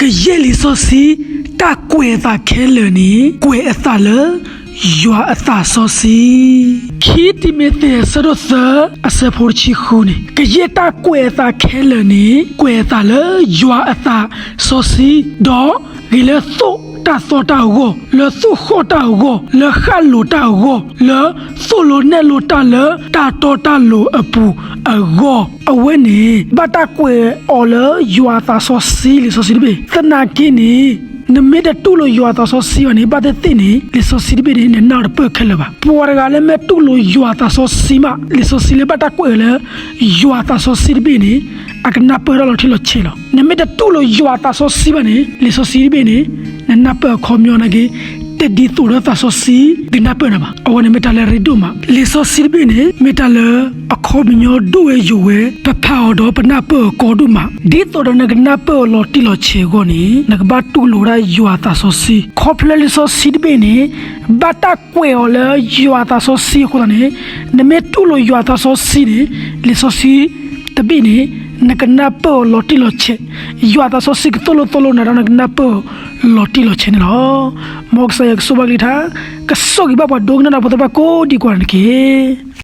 ကယဲၢ်လံာ်စီဆှံ တၢ်ကွဲးအသးခဲလၢာ်န့ၣ် ကွဲးအသးလၢ ယွၤအသးစီဆှံ. ခံတံၤမသ့း အဆၢဒိၣ်သၢ အဆၢဖိတဆံဃုန့ၣ် ကယဲၢ်တၢ်ကွဲးအသးခဲလၢာ်န့ၣ် ကွဲးအသးလၢယွၤအသးစီဆှံ, ဒီးဂ့ၤလၢသိၣ်တၢ်သီတၢ်အဂီၢ်, လၢသိၣ်ဃီၣ်တၢ်အဂီၢ်, လၢဃၣ်လိၤတၢ်အဂီၢ်, လၢသိၣ်လိနဲၣ်လိတၢ်လၢတၢ်တီတၢ်လိၤအပူၤအဂီၢ်, အဝဲန့ၣ် ဘၣ်တၢ်ကွဲးအီၤလၢယွၤအသးစီဆှံတဘ့ၣ်. သနာ်က့န့ၣ် နမ့ၢ်တတူၢ်လိာ်ယွၤအသးစီဆှံဘၣ်န့ၣ် ဘၣ်သ့ၣ်သ့ၣ်န့ၣ် လံာ်စီဆှံတဘ့ၣ်န့ၣ် နနၢ်တပၢၢ်ခဲလၢာ်ဘၣ်. ပှၤတဂၤလၢမ့ၢ်တူၢ်လိာ်ယွၤအသးစီဆှံမး လံာ်စီဆှံလၢဘၣ်တၢ်ကွဲးအီၤလၢ ယွၤအသးစီဆှံတဘ့ၣ်န့ၣ် အကနၢ်ပၢၢ်တၢ်လီၤတံၢ်လီၤဆဲးလီၤ. နမ့ၢ်တတူၢ်လိာ်ယွၤအသးစီဆှံဘၣ်န့ၣ် လံာ်စီဆှံတဘ့ၣ်န့ၣ် နနၢ်ပၢၢ်အခီပညီနာ်က့ တဒ်သိးဒီးသးစီဆှံ ကနၢ်ပၢၢ်နၤဘၣ်. အဝဲန့ၣ်မ့ၢ်တၢ်လၢအရ့ဒိၣ်မး. လံာ်စီဆှံတဘ့ၣ်န့ၣ် မ့ၢ်တၢ်လၢအခီပညီဒိၣ်ဝဲယိာ်ဝဲ, ပဖးအီၤဒီးပနၢ်ပၢၢ်အီၤကီဒိၣ်မး, ဒ်သိးဒီးနကနၢ်ပၢၢ်အီၤလီၤတံၢ်လီၤဆဲးအဂီၢ်န့ၣ် နကဘၣ်တူၢ်လိာ်ဒၣ်ယွၤအသးစီဆှံ. ခီဖျိလံာ်စီဆှံတဘ့ၣ်န့ၣ် ဘၣ်တၢ်ကွဲးအီၤလၢယွၤအသးစီဆှံအဃိသတးန့ၣ် နမ့ၢ်တူၢ်လိာ်ယွၤအသးစီဆှံန့ၣ် လံာ်စီဆှံတဘ့ၣ်န့ၣ် နကနၢ်ပၢၢ်အီၤလီၤတံၢ်လီၤဆဲး, ယွၤအသးစီဆှံကသိၣ်လိသီလိနၤဒီးနကနၢ်ပၢၢ်အီၤလီၤတံၢ်လီၤဆဲးန့ၣ်လီၤ. မ်ကစၢ်ယွၤကဆိၣ်ဂ့ၤဘၣ်ကလုၢ်ကထါ, ကဆိၣ်ဂ့ၤဘၣ်ပှၤဒိကနၣ်တၢ်ဖိသ့ၣ်တဖၣ်ကိးဒံးကိးဂၤန့ၣ်တက့ၢ်.